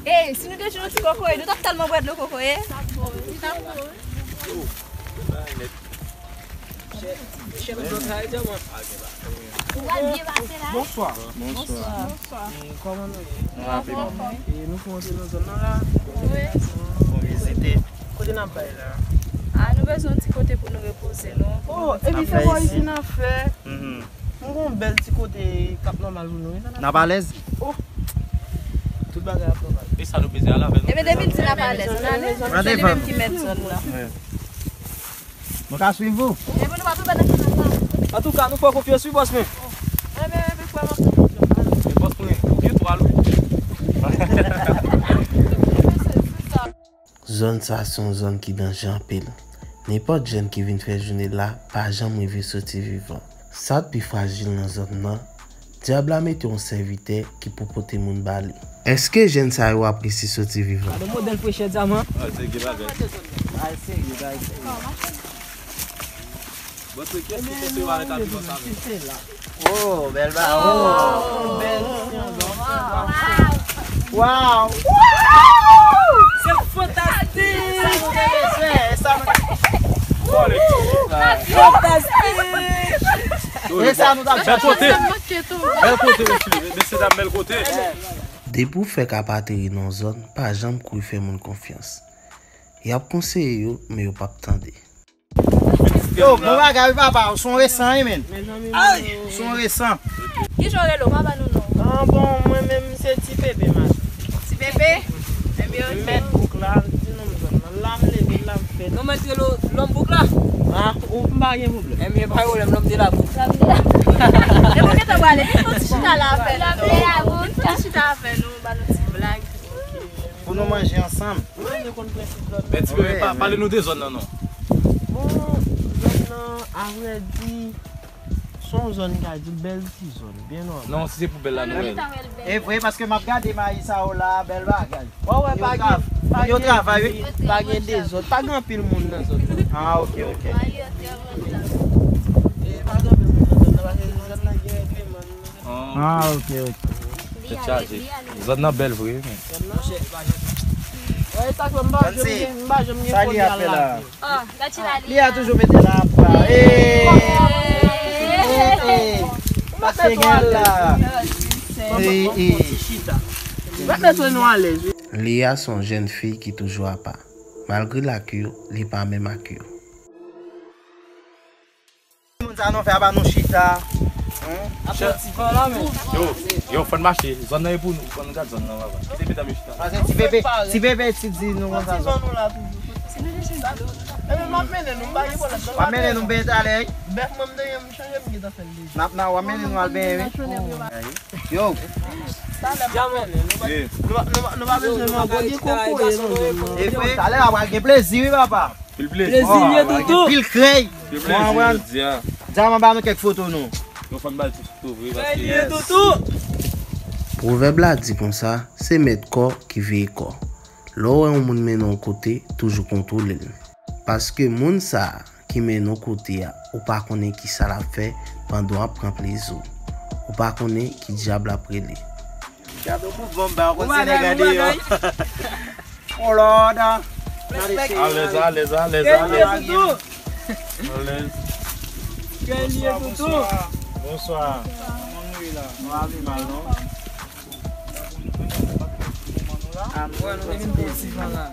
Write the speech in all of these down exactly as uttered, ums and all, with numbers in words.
Ey, si nou te jwenn yon ti kokoye, nou t ap tèlman bwè dlo kokoye. Ou pral byen pase la. Bonswa. Bonswa. Bonswa. E, kòman nou ye? Nou anpil. E, nou fè yon ti nan zòn nan la. Wi. Pou vizite. Kote n ap bay la? Ah, nou bezwen yon ti kote pou nou repoze nou. Oh, epi se bò isi n ap fè. Mhm. M gon bèl ti kote k ap nòmal pou nou, wi. N ap alèz? Oh. Tout bagay ap nòmal. E sa nou bezwen al avè nou. Ebyen, depi l di n ap alèz, n ale. Se li menm ki mèt zòn nan. Wi. Nou ka swiv ou? Epi nou pa tou bèl nan kanal la. Antouka, nou fè w konfyans, wi, bòs mwen. Ebyen, ebyen, frè m ap tann ou. E bòs mwen, ou gen twa lou. Zòn sa a se yon zòn ki danje anpil. Nenpòt jèn ki vin fè jounen la pa janm rive soti vivan. Sa k pi frajil nan zòn nan, dyab la mete yon sèvitè ki pou pote moun ba li. Èske jèn sa yo ap resi soti vivan? Gade modèl frechè dyaman. Ah, serye, bagay. Bagay serye, bagay serye. Bòs mwen, kiyès ki pote yo avèk abiman sa menm? Oh, bèl ba, oh. Bèl. Wow. Se fantastik. Sa nou te bezwen, sa nou te... Fantastik. E sa nou t ap chèche. Bèl kote. Bèl kote, mesye. Mesye dam, bèl kote. Depi w fèk ap ateri nan yon zòn, pa janm kouri fè moun konfyans. Y ap konseye yo, men yo p ap tande. Yo, bon bagay wi papa, ou son resan wi menn. Ay, son resan. Kijan w rele w, pa ban nou non? Ah bon, mwen menm se Ti Pepe, man. Ti Pepe? Ebyen, ok. Mèt bouk la, di non m zòn nan. La m leve, la m fèt. Nou mèt rele w lòm bouk la? Ah, ou m pa gen pwoblèm. Ebyen, pa gen pwoblèm, lòm de la bouk. Lòm de la bouk. E pou kite w ale, vin fè yon ti chita la avè nou. Lòm de la bouk. Vin fè yon ti chita avè nou, ba nou ti blag. Pou nou manje ansanm. Men Ti Pepe, pa, pale nou de zòn nan non. Bon, zòn nan, avrèdi, se yon zòn ka di bèl ti zòn, byen nòmal. Non, si se pou bèl la, nou bèl. E vre, paske m ap gade mayi sa yo la, bèl bagay. Wè, wè, pa gen, pa gen, yo travay, wi. Pa gen dezòd, pa gen anpil moun nan zòn nan. Ah, ok, ok. E pa gen anpil moun nan zòn nan, paske zòn nan gen règleman. Ah, ok, ok. Tèt chaje. Zòn nan bèl vre, men. Wè, sa fè m pa janm gen, m pa janm gen foli al lave. Oh, gad Chila li. Lia toujou mete nan apa. Hey! Hey! Pase gen la. Hey, hey. Mwen bezwen nou alèz, wi. Lia se yon jèn fi ki toujou apa. Malgre l ak yo, li pa menm ak yo. Moun sa nou fè apa nou chita. Hein? Ap pran ti van la, men. Yo, yo, fò n mache. Zòn nan e pou nou. Fò n gad zòn nan, papa. Kite medam yo chita. Pase Ti Pepe, Ti Pepe, ti di nou konsa. Pran ti van nou la toujou. Ebyen, m ap mennen nou, m pa gen pwoblèm. W ap mennen nou benyen talè, wi. Bèf mwen m te gen, m chanje, m gentan fè l deja. N ap nan, w ap mennen nou al benyen, wi. Yo. Talè m ap mennen nou. Nou pa, nou pa, nou pa bezwen mande. Talè a pral gen plezi, wi, papa. Pil plezi. Plezi, oh, toutou. Pil krèy. Pil plezi, jodi a. Dyaman, ba nou kèk foto nou. Yo fè n ba l ti foto vre, paske yes. Toutou. Pwovèb la di konsa, se mèt kò ki veye kò. Lè w wè yon moun mennen w yon kote, toujou kontwole l. Paske moun sa a ki mennen w kote a, ou pa konnen kisa l ap fè pandan w ap pran plezi w. Ou pa konnen ki dyab l ap rele. Gade yon kout van m ba yon kòd Senegal deyò. Oh Lord. Alèz, alèz, alèz, alèz. Alèz. Bonswa, bonswa. Bonswa. Kòman nou ye la? Nou ale mal, non? Ah, m wè nou vin de divan la.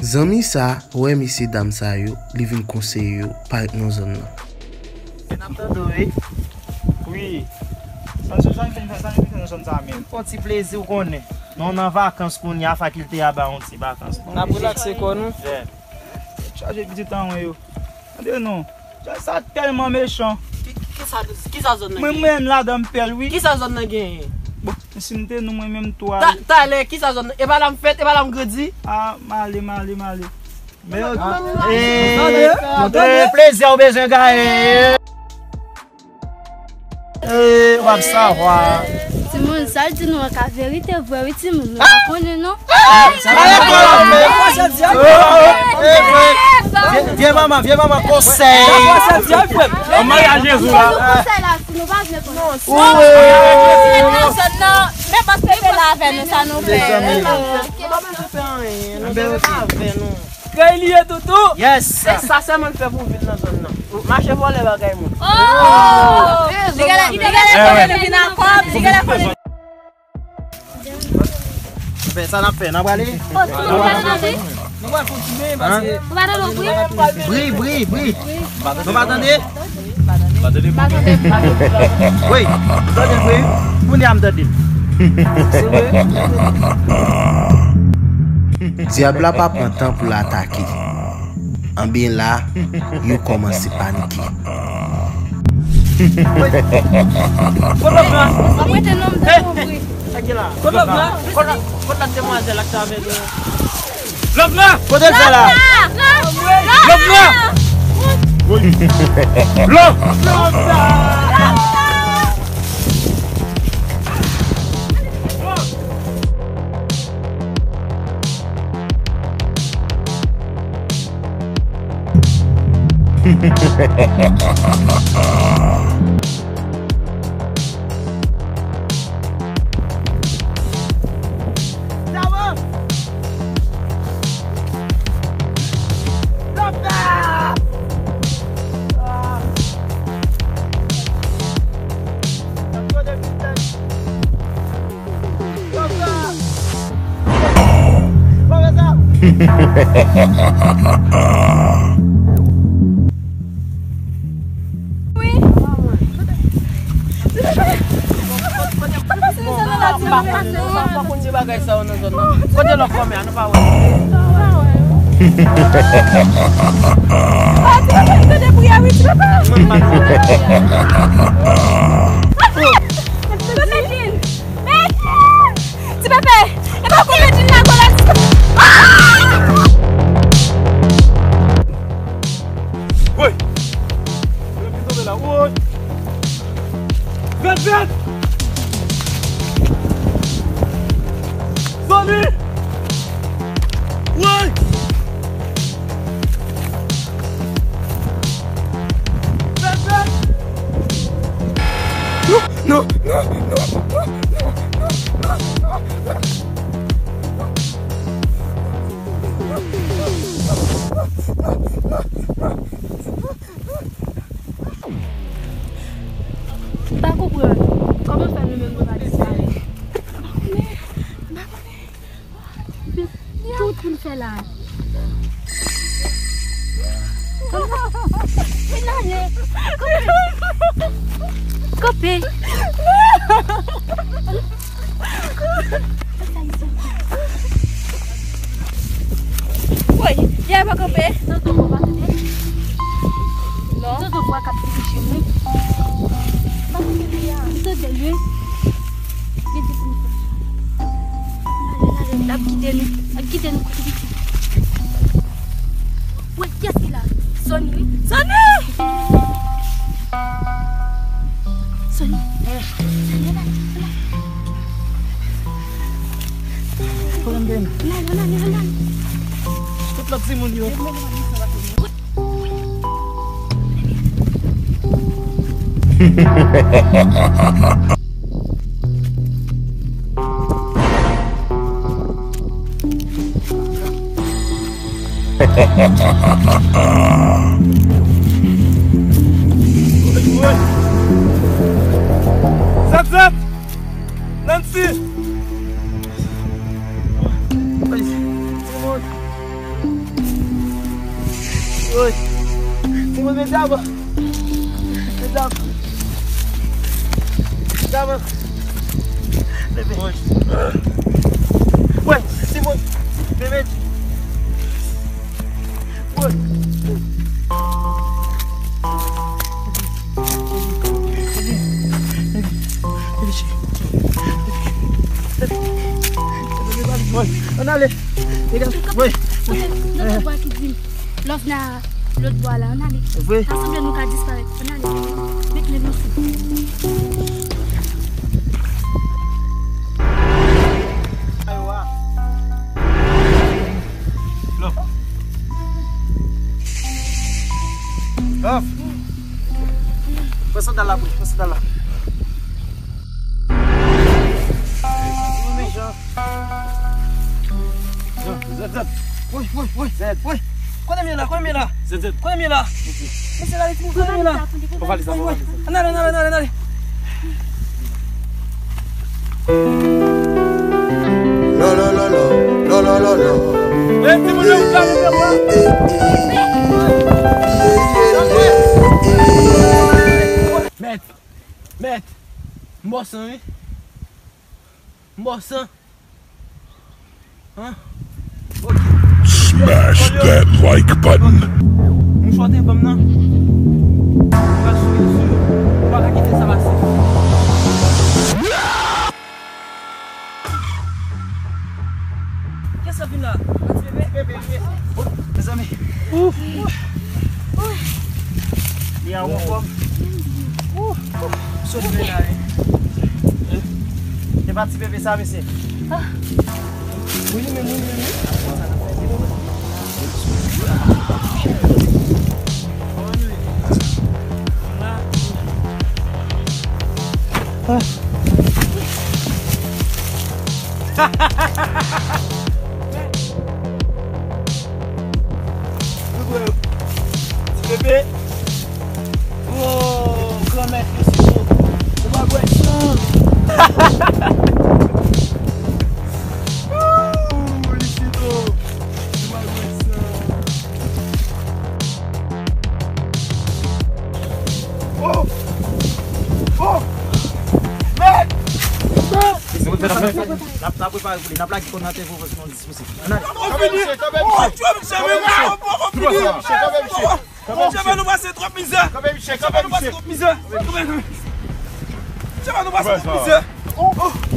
Zanmi sa wè mesye dam sa yo, li vin konseye yo parèt nan zòn nan. N ap tande w, wi. Wi. Sa se sa n vin fè, sa n vin fè nan zòn sa menm. Fè yon ti plezi, w konnen. Nou nan vakans kounye a, fakilte a ba yon ti vakans. N ap relakse kò nou. Yeah. Chaje pitit an mwen yo. Tande non. Sa tèlman mechan. Ki, ki, kisa, kisa zòn nan gen? Mwen menm ladan m pè l, wi. Kisa zòn nan gen? Bon, si m te nou mwen menm tou a. Ta-, talè, kisa zòn nan? E pa la m fèt, e pa la m grandi. Ah, m ale, m ale, m ale. Men yo, tande, tande, plezi a ou bezwen gaye. Eh, w ap savwa. Timoun, sa l di nou an ka verite vre wi, timoun. Nou pa konnen non. Vye, vye manman, vye manman konsèy. An maryaj Jezi la. Konsèy la, si nou pa vle konnen. Men pase pe la avè nou, sa nou fè. Nou pa bezwen fè anyen, nou bezwen pa avè nou. Kreye li ye toutou. Yes. E sa sèlman l fè pou vin nan zòn nan. Mache vòlè bagay moun. Oh! Li genlè, li genlè konnen nou vin a kòb, li genlè konnen. Fè sa n ap fè, n ap prale. Nou pral kontinye paske. Ou pa tande bri? Bri, bri, bri. Nou pa tande? Wi, m tande l vre. Kounye a m tande l. Se vre. Dyab la pa pran tan pou l atake. Anben la, yo kòmanse panike. Kot lòt la? Hey! Sa ki la? Kot lòt la? Kot la, kot la demwazèl la ki t avèk nou? Lòt la! Kote l fè la? Lòt la! Lòt la! Kote lòt fanmi a, nou pa wè. Ti Pepe, e pa koupe din la, gwo la. Woy! Ki tonbe la, woy! Vèt, vèt! Zanmi! Woy! Vèt, vèt! Non, non, non. M pa konprann. Kòman fè nou menm nou pa disparèt? M pa konnen. M pa konnen. Tout moun fè la. Kanpe. Kanpe. Woy, li a pa kanpe. Tonton, ou pa tande? Non. Tonton, vwa k ap dirije, wi. Pa tande li a. M tande l, wi. Li di pou nou fè. N ap kite nou. N ap kite nou kote li di. Woy, kiyès ki la? Sony, wi. Sony! Sony. Sony, ann al, ann al. Pran m byen. Ann al, ann al, ann al. Tout lòt timoun yo. Zèt, zèt! Nancy! Ay, Simon! Woy! Simon, men dam! Men dam! Dam! Bebe! Woy! Woy! Simon! Bebe! Woy! Ann ale. Lòt vwa ki di m, lòt la, lòt bò a la, ann ale. Vre? Sa sanble nou ka disparèt. Ann ale. Met men nou sou. Ala, pase la. Zèt, zèt. Woy, woy, woy. Zèt. Woy. Kote m ye la? Kote m ye la? Zèt, zèt. Kote m ye la? Mesye, gade timoun, kote m ye la? Woy, woy. Ann ale, ann ale, ann ale, ann ale. Lo, lo, lo, lo. Lo, lo, lo, lo. E timoun yo, w ka leve, bwa. Mèt, mèt. M bò san, wi. M bò san. Hein? Ok. Smash that like button. Mouchwa te ban m nan. Ou pral souri sou yo. Ou pa ka kite sa pase. Kiyès k ap vin la? Ti bebe? Ti bebe, wi. Oh, mezanmi. Ouf. Li an bon fòm. Ouf. Sot vin la, wi. Se pa ti bebe sa, mesye. Wi, men, wi, men, wi. Ti bebe. Oh, granmèt, yo si cho. Ou pa gwè san. Ooh, li si cho. Ou pa gwè san. Oh! Oh! Mèd! N ap, n ap prepare pou li, n ap lage kò nan tèt pou nou dispoze. Ann ale. Kanpe misye, kanpe misye. Kanpe misye, kanpe misye. Kanpe misye. Kanpe misye, kanpe misye. Kanpe misye, kanpe misye. Kanpe misye, kanpe misye. Kanpe misye, kanpe misye. Kanpe misye, kanpe misye. Kanpe misye, kanpe misye.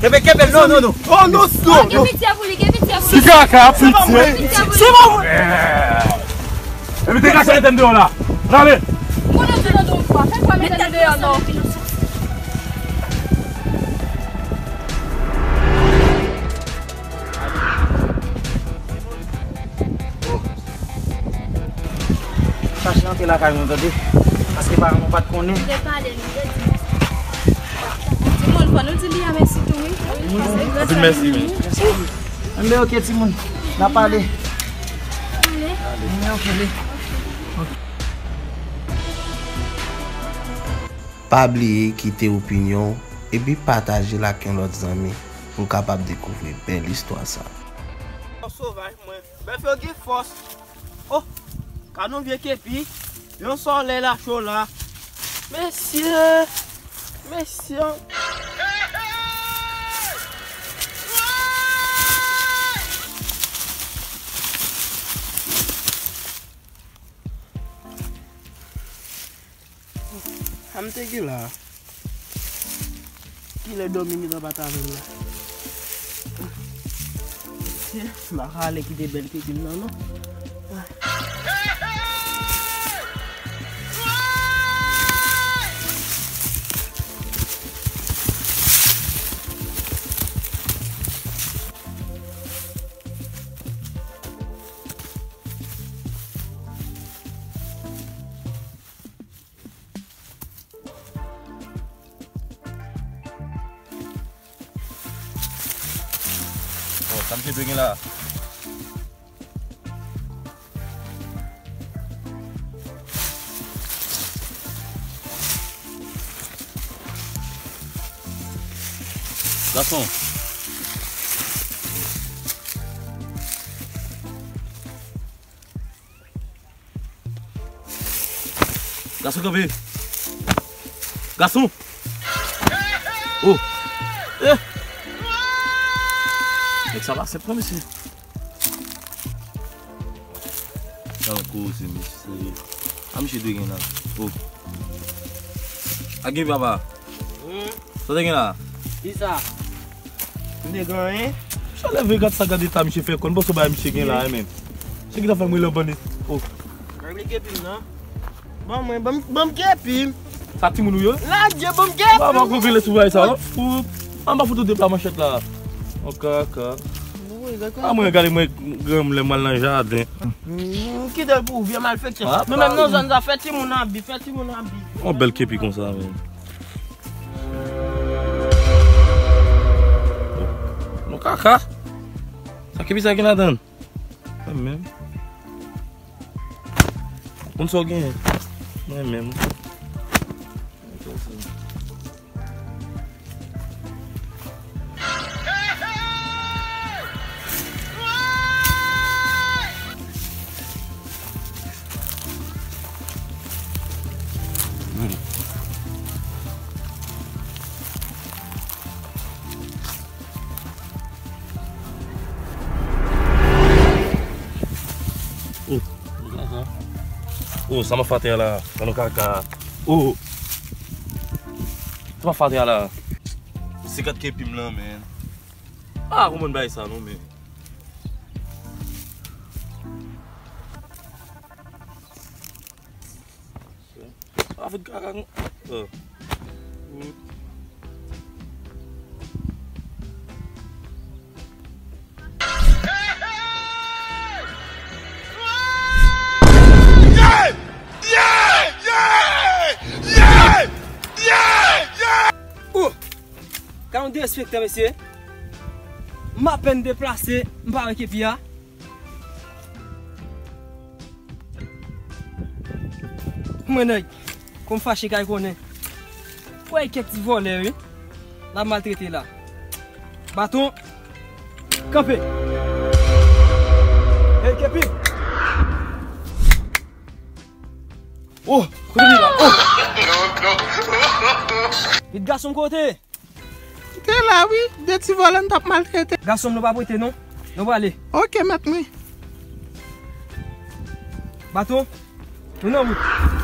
Kenbe, kenbe, non, non, non. Oh, non, non. Gen pitye pou li, gen pitye pou li. Ti kaka, pitye. Gen pitye pou li. Se pa mwen. Epi te kache tèt deyò la. Ann ale. Mwen nan tèt deyò, fè kwa mete deyò, non. Chache antre lakay mwen, tande. Paske paran mwen pa t konnen. Li te pale, li te di. Timoun, fò nou di li a mèsi tou, wi. Anpil mèsi, men. Enben, oke, timoun. N a pale. Enben, oke, li. Pa bliye kite opinyon w epi pataje l ak yon lòt zanmi pou w kapab dekouvri bèl istwa sa. Sovaj mwen. Bèf yo gen fòs. Oh, gad yon vye kepi. Yon solèy la cho la. Mesye. Mesye. Sa m te gen la a? Kilè dòmi gentan bat avè m la? Mesye, m pa ka ale kite bèl kepi m nan, non. Bon, sa misye dwe gen la. Gason. Gason kanpe. Gason. Oh. Eh. Nèg sa pa senp non, mesye. Sa yon koze, mesye. A, misye dwe gen la. Oh. A gen papa. Hmm. Sa w te gen la? Kisa? M te gen anyen. Misye leve, gad sa, gad eta misye fè kò l. M panse w bay misye gen la, men. Se ki ta fè m rele w bandi. Oh. Mwen rele kepi m nan. Ban mwen, ban m, ban m kepi m. Sa timoun ou yo? Ladye, ban m kepi m. Ba, ba, konvile sou bagay sa, non? Ou, an ba fout ou depa manchèt la. On kaka. Wi, gade. A mwen, gade mwen, granm lè m al nan jaden. Hmm, kite l pou ou, vye malfektyon. Ah, nou menm nan zòn sa, fè timoun abi, fè timoun abi. On bèl kepi konsa, men. Kaka? Sa ki bizarre gen ladan? Mwen menm. Konn sa w genyen? Mwen menm. Oh, oh, sa m ap fè atè a la? Nan kaka. Oh. Sa m ap fè atè a la? Se kat kepi m lan, men. Ah, kòman bay sa non, men. Avèk kaka nou. Oh. Oh! Ka yon derespektan, mesye. M apèn deplase, m pa wè kepi a. Mwen nèg, kon m fache kay konnen. Kwè kèk ti vòlè wi. L ap maltrete la. Baton. Kanpe. Hey, kepi. Oh, kote li la? Oh. Vit gason m kote. Te la wi, de ti vòlè n t ap maltrete. Gason m, nou pa prete non. Nou prale. Ok, mèt mwen. Baton, nou nan wout.